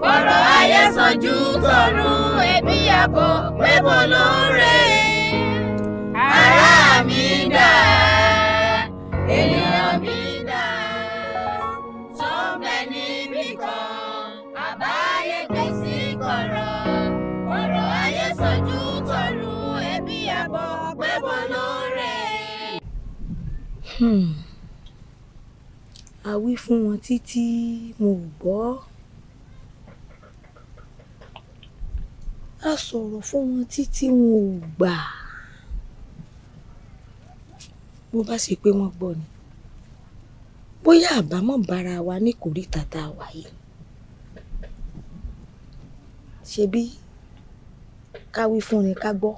kọ̀rọ̀ ayé sàn ju tọ̀run, ẹbí àbọ̀ pébò lóore. Ará mi dà, ènìyàn mi dà, tó ń bẹ níbì kan, àbáyé gbé sí kọ̀rọ̀, kọ̀rọ̀ ayé sàn ju tọ̀run, ẹbí àbọ̀ pébò lóore. A wí fún wọn títí wọn ò gbọ́, a sọ̀rọ̀ fún wọn títí wọn ò gbà. Bó bá ṣe pé wọ́n gbọ́ ni, bóyá àbámọ̀ bára wa ní kòríta tá a wà yìí. Ṣebí ká wí fún ni ká gbọ́,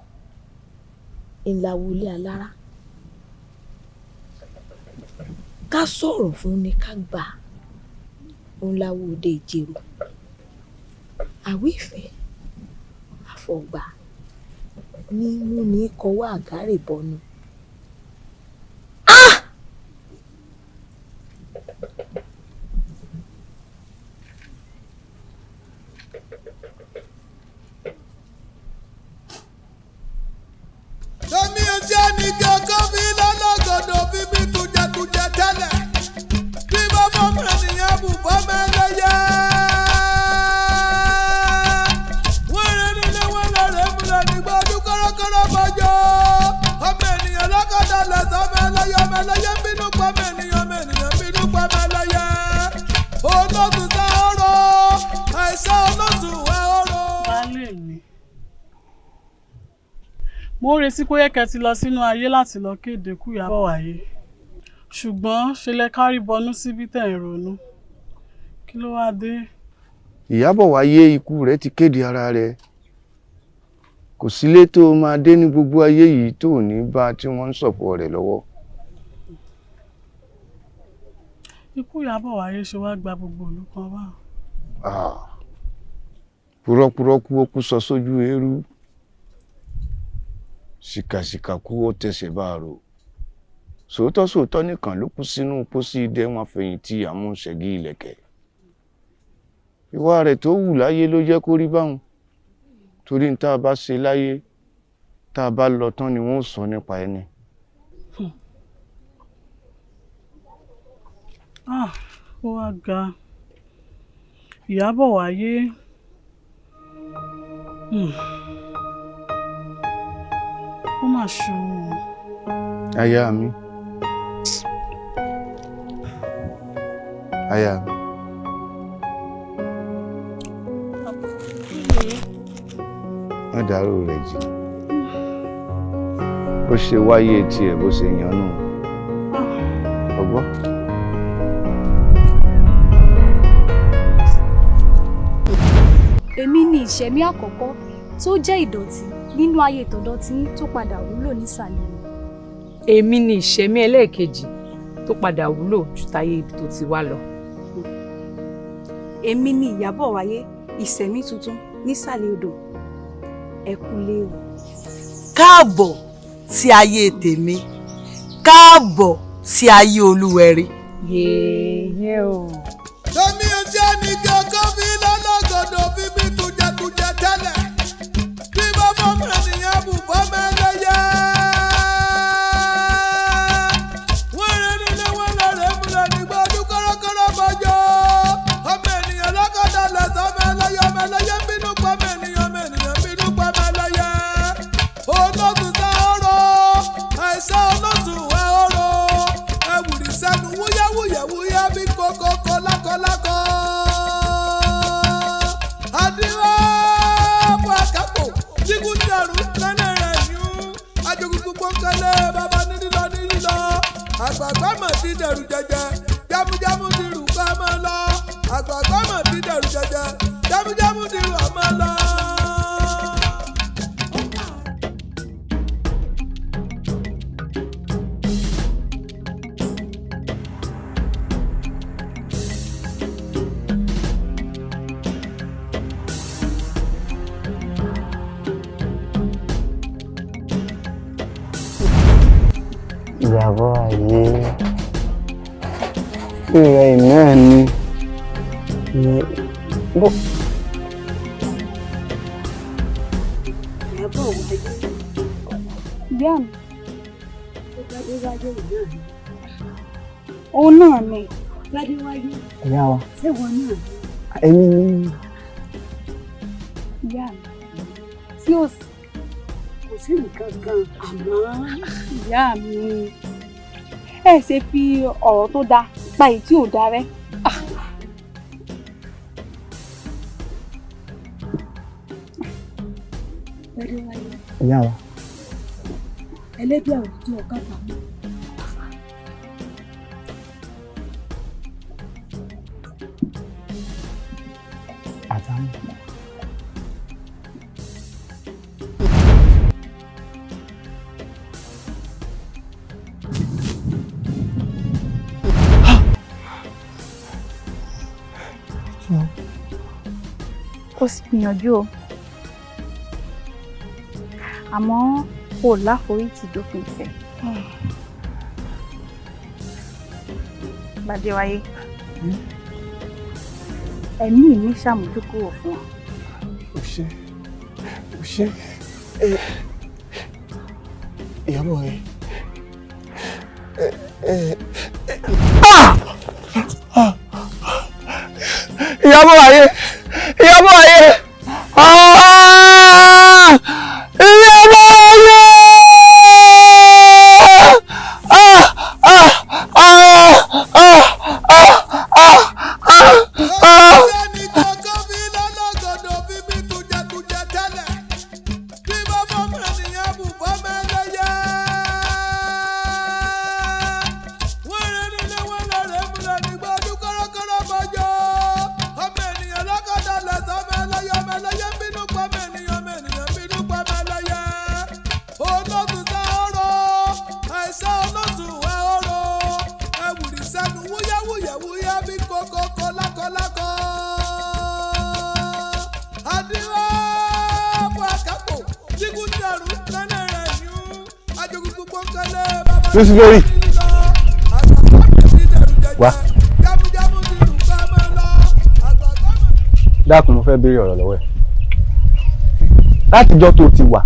ńlá wọlé alára, ká sọ̀rọ̀ fún ni ká gbà, ńlá wo òde ìjèrò. Àwí ìfẹ́ àfọ̀gbà ní mú ní kọwọ́ àgárè bọnu. Tẹ́mi ẹ̀jẹ̀ ní kankan fi lọ́lọ́gọ̀dọ̀ fi bí tujẹtujẹ tẹ́lẹ̀. Bí bàbá mi ènìyàn bù fọ́mọ ẹlẹ́yẹ. Wọ́n rẹ̀ nílé wọn lọ́rẹ̀ múlẹ̀ nígbà ọdún kọ́rọ́kọ́rọ́ bọ́jọ́. Ọmọ ènìyàn lọ́kọ̀dá lẹ̀sán ọmọ ẹlẹ́yẹ, ọmọ ẹlẹ́yẹ ń bínú pa ọmọ ènìyàn, ọmọ ènìyàn ń bínú pa ọmọ ẹlẹ́yẹ. Olóòtú sá ọ̀rọ̀, àìsàn olóòtú wá ọ̀rọ̀. Baálé mi, mo ń retí pé kẹ́ ti lọ sínú ayé láti lọ kéde kú Ìyábọ̀ wáyé, ṣùgbọ́n ṣe lẹ kárí bọnú síbi tẹ̀ ń ronú. Kí ló wáá dé? Ìyábọ̀ wáyé ikú rẹ̀ ti kéde ara rẹ̀. Kò sílé tó o máa dé ní gbogbo ayé yìí tó ò ní bá tí wọ́n ń ṣọ̀fọ̀ rẹ̀ lọ́wọ́. Ikú Ìyábọ̀ wáyé ṣe wá gba gbogbo ìlú kan wá. Ah, purọ́purọ́ kú ó kú sọ sójú eérú, ṣìkàṣìkà kú ó tẹsẹ̀ bá a rò, sòótọ́ sòótọ́ nìkan ló kú sínú pósí idẹ wọn fẹ̀yìntì àmúṣẹ́gí ìlẹ̀kẹ̀. Ìwà rẹ̀ tó wù láyé ló jẹ́ kó rí báwọn, torí ní tá a bá ṣe láyé tá a bá lọ tán ni wọ́n ó sọ nípa ẹni. Ah, ó wá ga. Ìyábọ̀ wáyé. Ó mà ṣe o. Aya mi. Aya mi. Má dàrú rẹ̀ jì. Bó ṣe wáyé tiẹ̀ bó ṣe yàn nù. Ọgbọ́n. Èmi ni ìṣẹ̀mí àkọ́kọ́ tó jẹ́ ìdọ̀tí nínú ayé tọ̀dọ̀ tí tó padà wúlò nísàlẹ̀. Èmi ni ìṣẹ̀mí ẹlẹ́ẹ̀kejì tó padà wúlò ju táyé ibi tó ti wá lọ. Èmi ni Ìyábọ̀ wáyé, ìṣẹ̀mí tuntun nísàlẹ̀ odò. Ẹ kú lé o. Káàbọ̀ sí ayé tèmi, káàbọ̀ sí ayé Olúwẹ̀rí. Yèyé o. Tẹ́mi ẹ̀jẹ̀ ní kankan fi lọ́lọ́gọ̀dọ̀ fi bí tujẹtujẹ tẹ́lẹ̀. Bí bàbá mi ènìyàn bù fọ́mọ ẹlẹ́yẹ. Wọ́n rẹ̀ nílé wọn lọ́rẹ̀ múlẹ̀ nígbà ọdún kọ́rọ́kọ́rọ́ bọ́jọ́. Ọmọ ènìyàn lọ́kọ̀dá lẹ̀sán ọmọ ẹlẹ́yẹ, ọmọ ẹlẹ́yẹ ń bínú pa ọmọ ènìyàn, ọmọ ènìyàn ń bínú pa ọmọ ẹlẹ́yẹ. Olóòtú sá ọ̀rọ̀, àìsàn olóòtú wá ọ̀rọ̀. Ẹ̀wùrì sẹ́nu wúyẹ́wúyẹ́wúyẹ́ bí kókókó lákọlákọ. Adíwá fún àkápò, jígún ní àrùn lẹ́nà rẹ̀ yún. Ajogun gbogbo kẹlẹ́ bàbá ní lílọ ní lílọ. Àgbààgbà mọ̀ ti dẹ̀rù jẹjẹ, jámújámú ti rù ká máa lọ. Àgbààgbà mọ̀ ti dẹ̀rù jẹjẹ, jámújámú ti rù àmọ́ lọ. Ìyábọ̀ ayé, ìrẹ̀ náà ni. Bó. Ìyábọ̀ wáyé. Ìyá mi. Ó Gbadéwáyé náà ni. Òun náà ni. Gbadéwáyé. Ìyá wa. Ṣé wọn náà ni? Èmi ni. Ìyá mi. Tí ò sí. Kò sí nǹkan kan àmọ́. Ìyá mi. Ẹ ṣe fi ọ̀rọ̀ tó dáa pa èyí tí ò dáa rẹ́. Gbadéwáyé. Ìyá wa. Ẹlẹ́dùà ò tí ọ̀ká pamọ́. Àtàwọn. Ó sì gbìyànjú o, àmọ́ kò láforítì dópin ìfẹ́. Gbadéwáyé, ẹ̀mí mi ṣàmójúkúrò fún ọ. O ṣé, o ṣé. Ìyábọ̀ ẹ. Ìyábọ̀ ayé, Ìyábọ̀ ayé, Ìyábọ̀ ayé. Lórí. Wá. Dákun, mo fẹ́ béèrè ọ̀rọ̀ lọ́wọ́ ẹ̀. Látijọ́ tó ti wà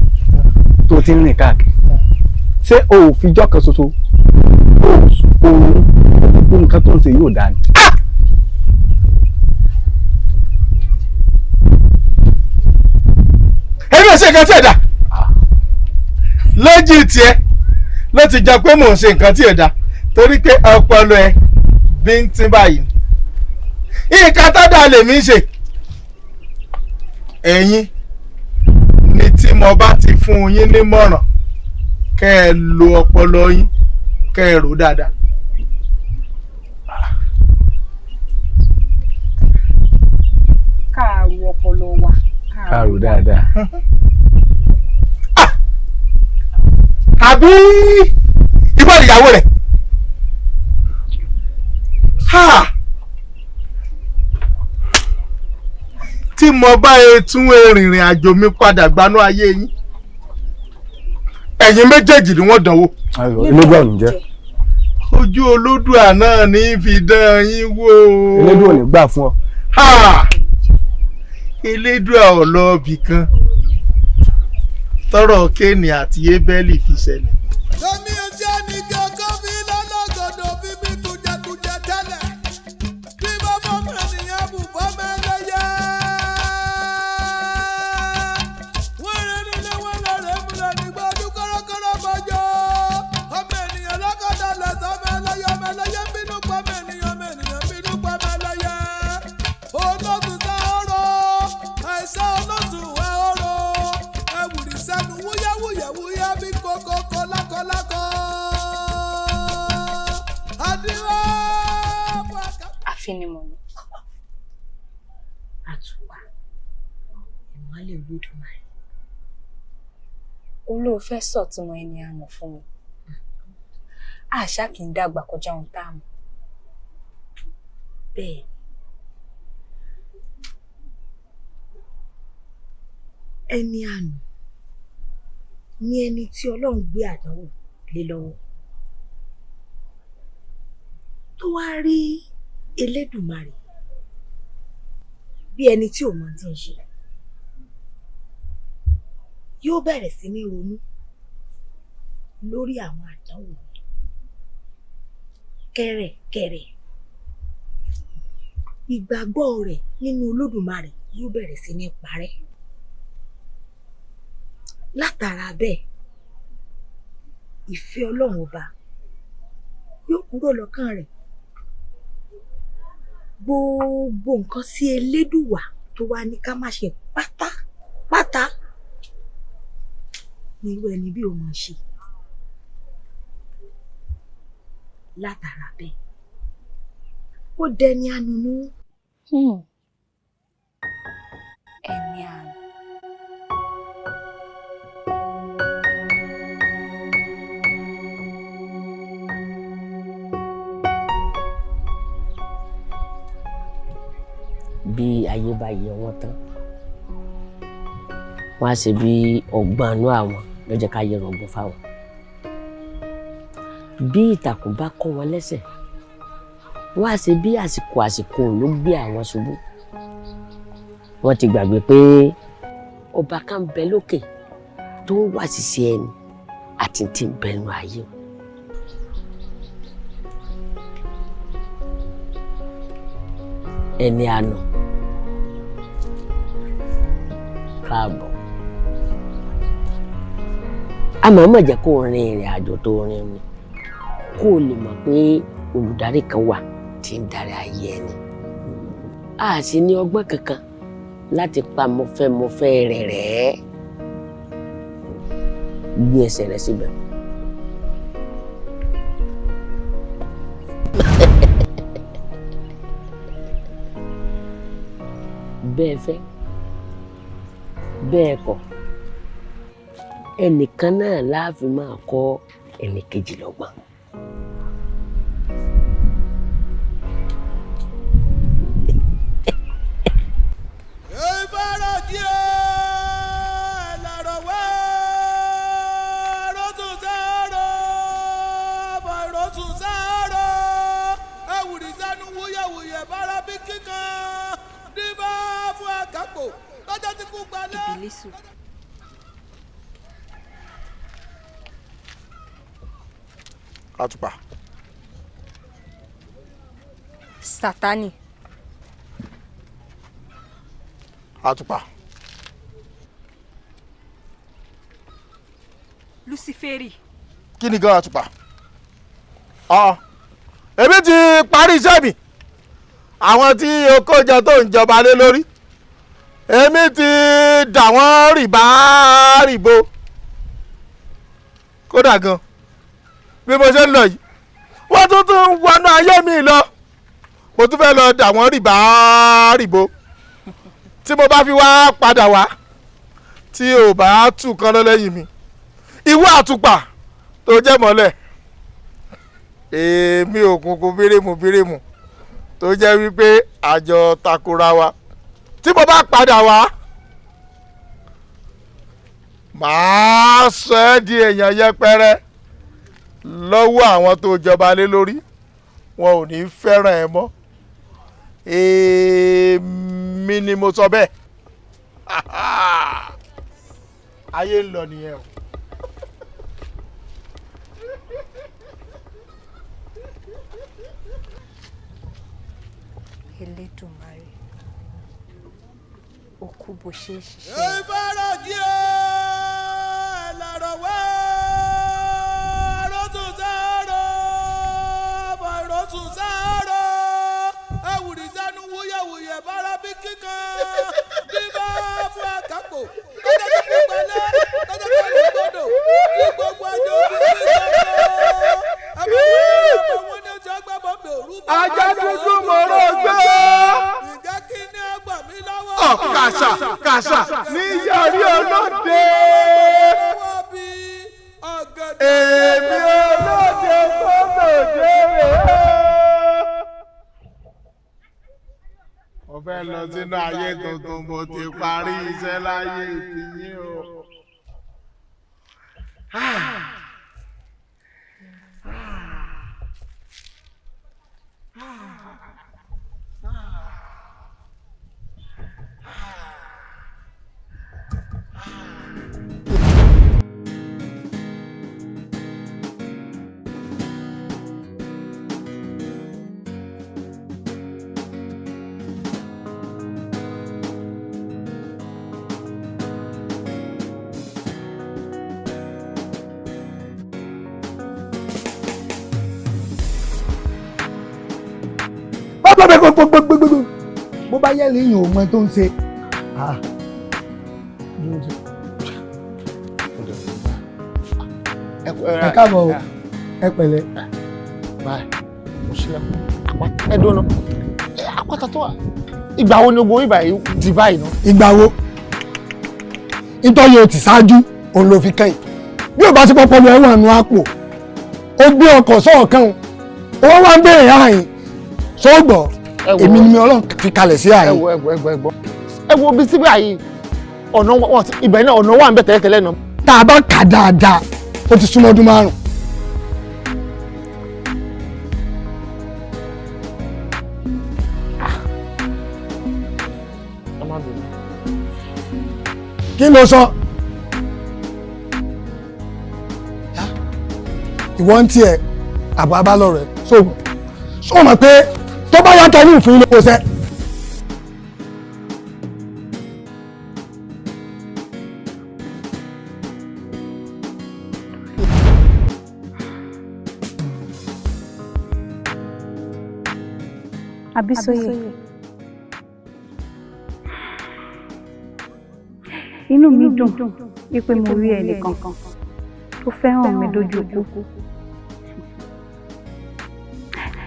tó ti ń rìn káàkiri, ṣé o ò fijọ́ kan ṣoṣo o oorun gbogbo nǹkan tó ń ṣe yóò dáa ni? Èmi ò ṣe nǹkan tí ẹ̀ dà lójú tiẹ̀ ló ti jọ pé mò ń ṣe nǹkan tí ò dáa, torí pé ọpọlọ ẹ bíntín báyìí, nǹkan tó dáa lèmi ń ṣe. Ẹ̀yin ni tí mo bá ti fún yín nímọ̀ràn kẹ́ ẹ lo ọpọlọ yín kẹ́ ẹ rò dáadáa. Káàrò ọpọlọ wa. Káàrò dáadáa. Àbí ìbọn ìyàwó rẹ̀ tí mo bá e tún rìnrìn àjò mi padà gbanú ayé yín, ẹ̀yin méjèèjì ni wọ́n dánwò. Elédùà ò ní jẹ́. Ojú Olódùà náà ní fi dán yín wò. Elédùà ò ní gbà fún ọ. Elédùà ò lọ ibì kan tọrọ Kéènì àti Ébẹ́lì fi ṣẹlẹ̀. Èmi ò jẹ́ ní kankan fi lọ́lọ́gọ̀dọ̀ fi mi tujẹtujẹ tẹ́lẹ̀ bí bàbá mi nìyẹn bù fọ́mọ ẹlẹ́yẹ. Wọ́n rẹ̀ nílé wọ́n lọ rẹ̀ múlẹ̀ nígbà ọdún kọ́rọ́kọ́rọ́ bọ́jọ́. Ọmọ ènìyàn lọ́kọ̀dọ̀ lẹ̀sọ́ ọmọ ẹlẹ́yẹ, ọmọ ẹlẹ́yẹ bínú pa ọmọ ènìyàn, ọmọ ènìyàn bínú pa ọmọ ẹlẹ́yẹ. Olóòtú sá ọ̀rọ̀ àìsàn olóòtú wá ọ̀rọ̀ ẹ̀wùrì sẹ́nu wúyẹ́wúyẹ́wúyẹ́ bí kókókó lákọlákọ. Adúlá. Àfinimọ̀nà. Àtùpà ìmọ́lẹ̀ Olódùmarè. Olóòfẹ́ sọ̀túnmọ̀ ẹni àná fún mi. Àṣà kì í dàgbà kọjá ohun tá a mọ̀. Bẹ́ẹ̀ ni, ẹni àná ni ẹni tí Ọlọ́run gbé àdánwò lé lọ́wọ́ tó wá rí Elédùmarè Bí ẹni tí ò mọ tí ń ṣe, yóò bẹ̀rẹ̀ sí ní ronú lórí àwọn àdánwò kẹ̀rẹ̀kẹ̀rẹ̀. Ìgbàgbọ́ rẹ̀ nínú Olódùmarè yóò bẹ̀rẹ̀ sí ní parẹ́. Látara bẹ́ẹ̀, ìfẹ́ Ọlọ́run ọba yóò kúrò lọ́kàn rẹ̀. Gbogbo nǹkan sí Elédùwà tó wá ní ká má ṣe pátápátá ní irú ẹni bí ó máa ṣe. Látara bẹ́ẹ̀, ó dẹni ànúnú. Ẹni àná. Bí ayé bá yẹ wọ́n tán, wọ́n á ṣe bí ọgbọ́n inú àwọn ló jẹ́ ká yẹ rọ̀gbọ̀n fáwọn. Bí ìtàkùn bá kọ́ wọn lẹ́sẹ̀, wọ́n á ṣe bí àsìkò àsìkò ló gbé àwọn ṣubú. Wọ́n ti gbàgbé pé ọba kan bẹ lókè tó ń wá ṣiṣẹ́ ẹni àti tí ń bẹnu ayé. Ẹni àná káàbọ̀. Àmọ́ má jẹ́ kó rin ìrìn àjò tó rin ni, kó o lè mọ̀ pé olùdarí kan wà tí ń darí ayé ẹni. A sì ní ọgbọ́n kankan láti pa mọ́fẹ́mọ́fẹ́ rẹ̀ rẹ̀. Gbé ẹsẹ̀ rẹ̀ síbẹ̀. Bẹ́ẹ̀ fẹ́ bẹ́ẹ̀ kọ̀, ẹnìkan náà láàfin máa kọ́ ẹnìkejì lọ́gbọ́n. Ìfarajì lọ̀rọ̀ wá rọ́tún sáró fàrọ́tún sáró ẹ̀wùrì sánú wúyẹ̀wúyẹ̀ bára bí kíkan díbà fún àkàpọ̀ lọ́jọ́ tí kú gbalẹ̀. Ìbílísù. Àtùpà. Sátánì. Àtùpà. Luciferi. Kí ni gan àtùpà? Èmi ti parí iṣẹ́ mi. Àwọn tí okòjọ tó ń jọba lé lórí, èmi ti dà wọ́n rìbá rìbo. Kódà gan, bí mo ṣe ń lọ yìí, wọ́n tún tún wọnú ayé mi lọ. Mo tún fẹ́ lọ dà wọ́n rìbá rìbo. Tí mo bá fi wá padà wá, tí ò bá tù kan lọ lẹ́yìn mi, ìwọ àtùpà tó jẹ́ mọ́lẹ̀, èmi òkùnkùn bírímù bírímù tó jẹ́ wípé àjọ takora wa, tí mo bá padà wá, màá sọ ẹ́ di èèyàn yẹpẹrẹ lọ́wọ́ àwọn tó jọba lé lórí. Wọn ò ní fẹ́ràn ẹ mọ́. Èmi ni mo sọ bẹ́ẹ̀. Ayé ń lọ nìyẹn o. Elédùmarè, òkú bó ṣe ń ṣiṣẹ́. Ìfarajì lọ̀rọ̀ wá rọ́tún sáró fàrọ́tún sáró ẹ̀wùrì sánú wúyẹ̀wúyẹ̀ bára bí kíkan díbà fún àkàpọ̀ lọ́jọ́ tó kú gbalẹ̀ lọ́jọ́ tó kú gbọ́dọ̀ kí gbogbo ẹjọ́ òkú sí gbọ́dọ̀. Ajá dúdú mọ̀rọ̀ gbé. Kàṣà kàṣà ní yọrí olóde. Èmi olóde tó lòdè rè é. Mo fẹ́ lọ sínú ayé tuntun, mo ti parí iṣẹ́ láyé ìtìyín o. Gbẹgbẹgbẹgbẹgbẹ bó bá yẹ lẹ́yìn ò mọ tó ń ṣe. Ẹ káàbọ̀ o, ẹ pẹ̀lẹ́. Báyìí mo ṣílẹ̀kùn ẹ dúró àpáta tó wà. Ìgbà wo ni gbogbo ìgbà yìí di báyìí ná? Ìgbà wo ìtọ́yẹ ti ṣáájú òun ló fi kẹ́yìn. Bí o bá ti pọpọ lọ ẹ̀wọ̀n àánú àpò, ó gbé ọkọ̀ sọ̀ọ̀kan ó wá ń béèrè àyìn sóògbọ̀ èmi ni Ọlọ́run fi kalẹ̀ sí àyìn. Ẹ wo ẹ wo ẹ wo ẹ wo bí síbí àyè ọ̀nà ibẹ̀ náà ọ̀nà wà ń bẹ̀ tẹ́lẹ̀tẹ́lẹ̀ náà. Tá a bá kà dáadáa ó ti súnmọ́ ọdún 5. Kí ló sọ? Ìwọ ń tiẹ̀ àbọ̀ abálọ̀ rẹ̀ sóògùn sọ ma pé tó bá yàtọ̀ ní ìfún ilé ìwòsàn. Abísóyè, inú mi dùn wípé mo rí ẹnìkan tó fẹ́ràn mi dójú ikú.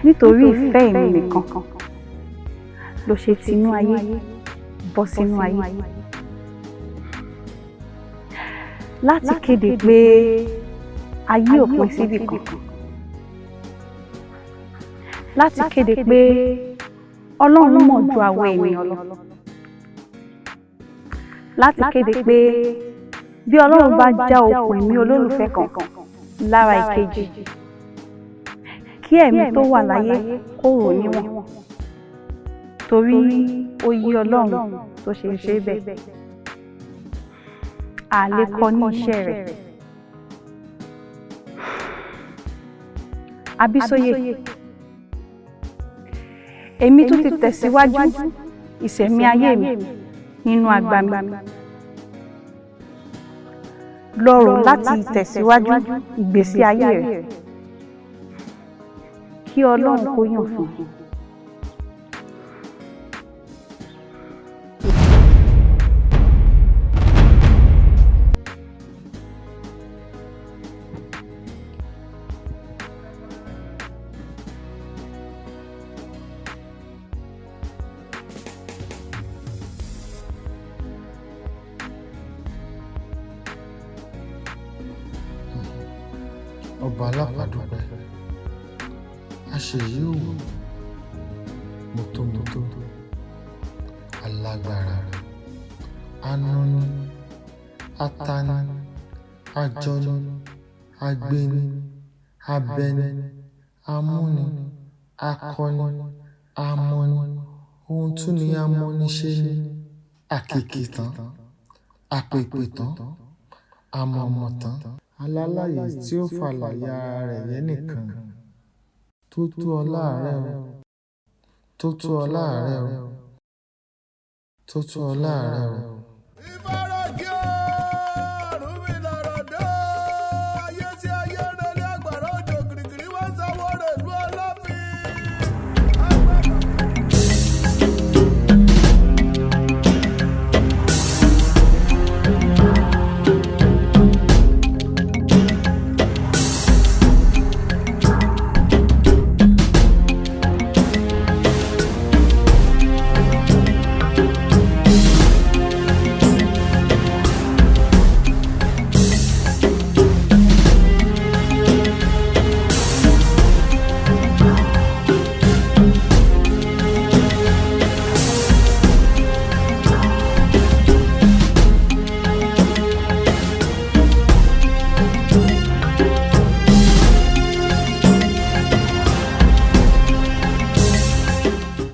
Nítorí ìfẹ́ èmi nìkan ló ṣe tinú ayé bọ́ sínú ayé láti kéde pé ayé ò pín síbì kan, láti kéde pé Ọlọ́run mọ̀ ju àwọn ènìyàn lọ, láti kéde pé bí Ọlọ́run bá já okùn ẹ̀mí olólùfẹ́ kan lára ìkejì, kí ẹ̀mí tó wà láyé kó rò níwọ̀n, torí ó yí Ọlọ́run tó ṣe ń ṣe bẹ́ẹ̀. Àlè kọ́ ní iṣẹ́ rẹ̀. Abísóyè, èmi tún ti tẹ̀síwájú ìṣẹ̀mí ayé mi nínú agbami. Lọ́rọ̀ láti tẹ̀síwájú ìgbésí ayé rẹ̀ kí Ọlọ́run kó yàn fún un. Ọba alápàdúpẹ́, àṣeyí òwò mọ́tòmọ́tò, alágbára, anani, atani, ajọni, agbeni, abẹni, amúni, akọni, amọni, ohun tún ni amọ́niṣe ni, àkìkìtàn, àpèpètàn, àmọ̀mọ̀tàn, alálàyé tí ó fàlàyé ara rẹ̀ yẹ́nìkan. Tó tó ọlá rẹ o, tó tó ọlá rẹ o, tó tó ọlá rẹ o. Ìbára kí o.